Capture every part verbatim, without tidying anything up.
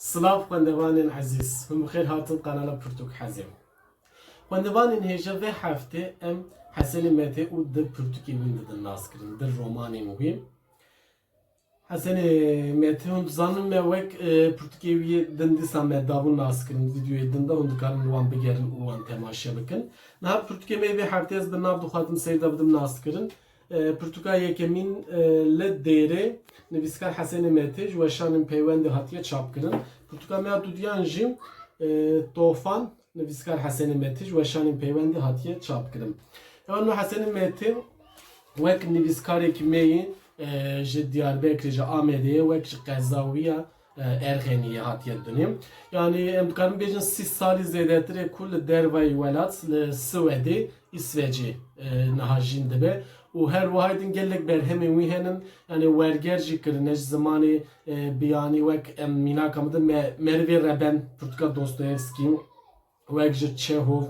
Silav xwendevanên ezîz, hûn bi xêr hatin kanala Pirtûk Hezê. Xwendevanên hêja vê heftê em Hesenê Metê û di pirtûkê wî didin naskirin, di romanên wî. Hesenê Metê hûn dizanin me wek, e, pirtûkê wî yê din dîsa me dabû naskirin, vîdyoyê din de hûn dikarin li wan bigerin û wan temaşe bikin. Niha pirtûkê me yê vê heftê ez bi nav dixwazim seyr de bidim naskirin. E, pirtûka yekemîn, e, Li Dêrê, nivîskar Hesenê Metê, ji weşanên peywendê hatiye çapkirin. Pirtûka me ya dudiyan jî, e, Tofan, nivîskar Hesenê Metê, ji weşanên peywendê hatiye çapkirin. Ew no Hesenê Metê wek nivîskarekî me yî, e, ji Diyarbekirê, ji Amedê ye, wek ji qeza wî ya, e, Erxenî ye hatiye dunê. Yanî em dikarin bêjin sî salî zêdetir e ku li dervayî welat, li Swedê, Îsvecê, e, niha jîn dibe. Û her wiha din gelek berhemên wî henin. Yanî werger jî kirine ji zimanê, e, biyanî wek em mînaka min de me-, Merivê Reben, pirtûka Dostoyevskî, wek ji Çehov,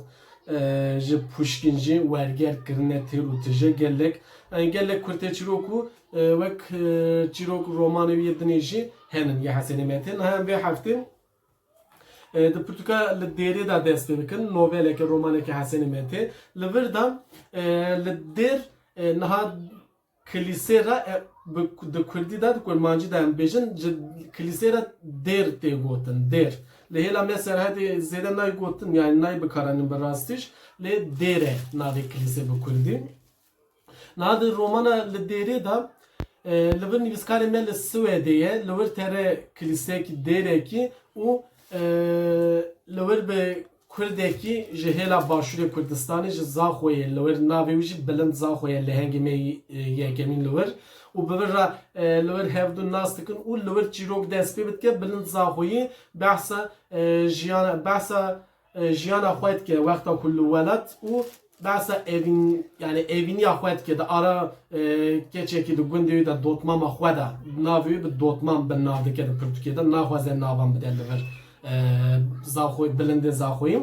e, ji Puşkîn jî werger kirine têr û tije gelek. Yanî gelek kurteçîrok û, e, wek, e, çîrok romanê wî yê dinê jî henin yê Hesenê Metê. Niha em vê heftê, e, di pirtûka Li Dêrê de dest pê bikin. Noveleke, romaneke Hesenê Metê. Li vir de, e, li dêr, e, niha kilîsê re, e, bi, di kurdî de, di kurmancî de em bêjin, ji kilîsê re dêr tê gotin, dêr. Li hêla me Serhedê zêde nayê gotin, yanî nayê bikaranîn bi rastî jî, lê dêr e navê kilîsê bi kurdî. Niha di romana Li Dêrê de, e, li vir nivîskarê me li Swedê ye, li wir tere kilîsekî, dêrekî û, e, li wir bi kurdekî ji hêla başûrê Kurdistanê, ji Zaxoyê, li wir navê wî jî Bilind Zaxo ye, lehengê me yî, e, yekemîn li wir. Û bi vir re, e, li wir hevdu nas dikin û li wir çîrok dest pê bidike, Bilind Zaxoyî behsa, e, jiyana, behsa, e, jiyana xwe dike wexta ku li welat û behsa evîn-, yanî evîniya xwe dike di ara, e, keçekî di gundê wî de dotmama xwe de, navê wî bi dotmam bi nav dike di pirtûkê de, naxwaze navan bide li vir, e, Zaxoyî, Bilindê Zaxoyî.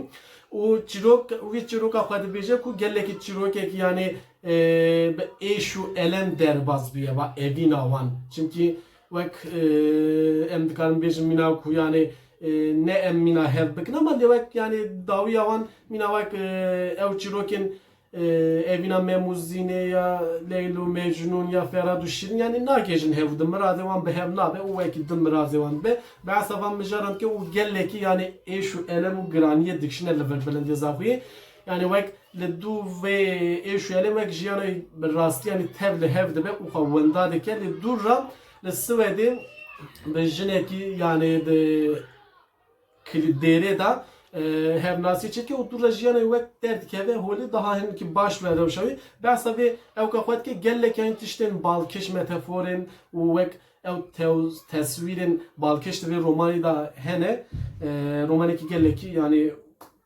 Û çîrok, wî çîroka xwe dibêje ku gelekî çîrokekî yanî, e, bi êş û elem derbas bûye va evîna wan. Çimkî wek, e, em dikarin bêjin mîna ku yanî, e, ne em mîna hev bikin ama lê wek yanî dawiya wan mîna wek, e, ew çîrokên, e, evîna Mem û Zînê ya Leyl û Mecnûn ya Ferhad û Şîrîn yanî nagihêjin hev û di miradê wan bi hev nabe û wekî di miradê wan dibe. Behsa van mijaran dike û gelekî yanî êş û elem û giraniyê dikişîne li vir Bilindê Zaxoyê. Yanî wek li dû vê êş û elê wek jiyana wî bi rastî yanî tev li hev dibe û xwe winda dike. Lê dûr re li Swedê bi jinekî yanî di kilî dêrê de, e, hevnasî çêdike û dûr re jiyana wî wek derdikeve holê daha hinekî baş be rewşa wî. Behsa vê ewka xwe dike gelek yanî tiştên balkêş, meteforên û wek ew tew-, teswîrên balkêş di vê romanê de hene. E, romanekî gelekî yanî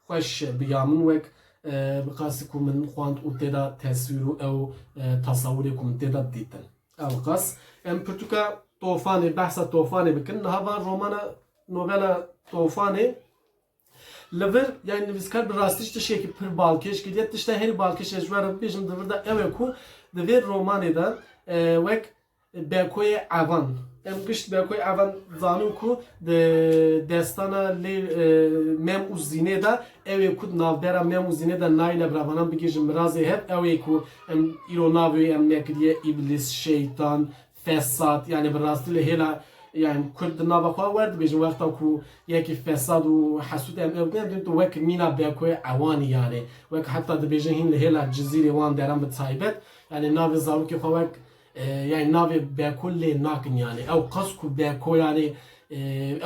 xweş bi ya min wek, e, bi qasî ku min xwend û tê de teswîr û ew, e, tasawirê ku min tê de dîtin. Ew qas. Em pirtûka Tofanê, behsa Tofanê bikin. Niha van romana, novela Tofanê li vir, yanî nivîskar bi rastî jî tiştekî pir balkêş kiriye. Tişta herî balkêş ez ji we re bibêjim di vir de ew e ku di vê romanê de, e, wek Bekoyê Evan. Em gişt Bekoyê Evan zanin ku di destana lê, e, Mem û Zînê de, ew ê ku di navbera Mem û Zînê de nayîne biravanan bigihêjin mirazê hev, ew ê ku em îro navê wê em nekiriye, îblîs, şeytan, fesat, yanî bi rastî li hêla, yanî kurd di nava xwe wer dibêjin, wexta ku yekî fesad û hesûd em ew em dibin, tu wek mîna Bekoyê Ewanî yanî. Wek heta dibêjin hîn li hêla Cizîrê wan deran bi taybet, yanî navê zarokê xwe wek e, yanî navê Beko lê nakin yanî. Ew qas ku Beko yanî, e,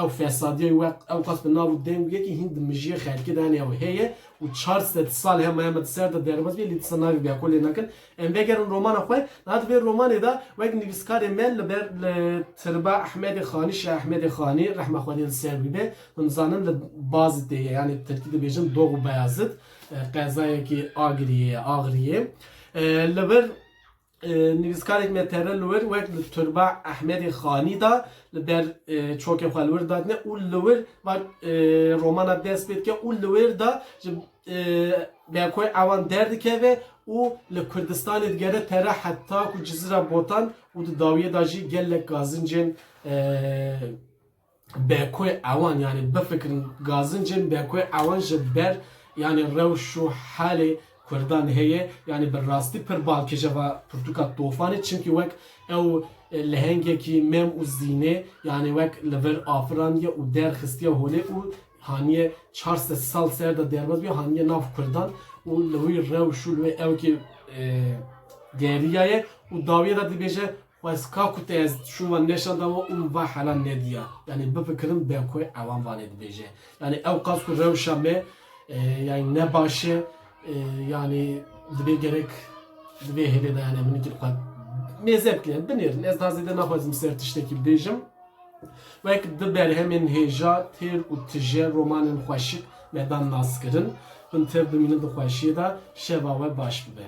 ew fesadiyê wek, ew qas bi nav û deng yekî hîn di mijiyê xelkê de yanî ew heye û çar sed sal hema hema di ser de derbas bê, lê dîsa navê Beko lê nakin. Em vegerin romana xwe. Niha di vê romanê de wek nivîskarê me li ber li tirba Ehmedê Xanî, Şah Ehmedê Xanî, rehma Xwedê li ser wî be, hûn zanin li Bazidê ye, yanî tirkî dibêjin Doğu Beyazıt, e, qezayekî Agiriyê ye, Agiriyê. E, li vir e, nivîskarek me tere li wir wek li turba Ehmedê Xanî de li ber, e, çokê xwe li wir dadine û li wir va, e, romana dest pê dike û li wir de ji, e, Bekoyê Ewan derdikeve û li Kurdistanê digere tere heta ku Cizîra Botan û di dawiyê de jî gelek gazincên, e, Bekoyê ewan, yanî bifikirin, gazincên Bekoyê ewan ji ber, yanî rewş û halê Kurdan heye, yanî bi rastî pir balkêş e va pirtûka Tofanê, çimkî wek ew, e, lehengekî Mem û Zînê, yanî wek li vir afirandiye û derxistiye holê û haniye çar sed sal ser de derbas bûye, haniye nav Kurdan û li wî rewş û li wê ewkê, e, geriyaye û dawiyê de dibêje, xwest ka ku te ez şûva neşanda we û min va hela nediya. Yanî bifikirin Bekoyê ewan vanê dibêje. Yanî ew qas ku rewşa me, e, yanî ne baş e, e, yanî dibê gerek di vê hêlê de, yanî min kî xwe mêze bikin, binêrin. Ez daha zêde naxwazim ser tiştekî bibêjim. Wek di berhemên hêja, têr û tije, romanên xweşik me dan naskirin. Hûn tev bimînin di xweşiyê de, şeva we baş bibe.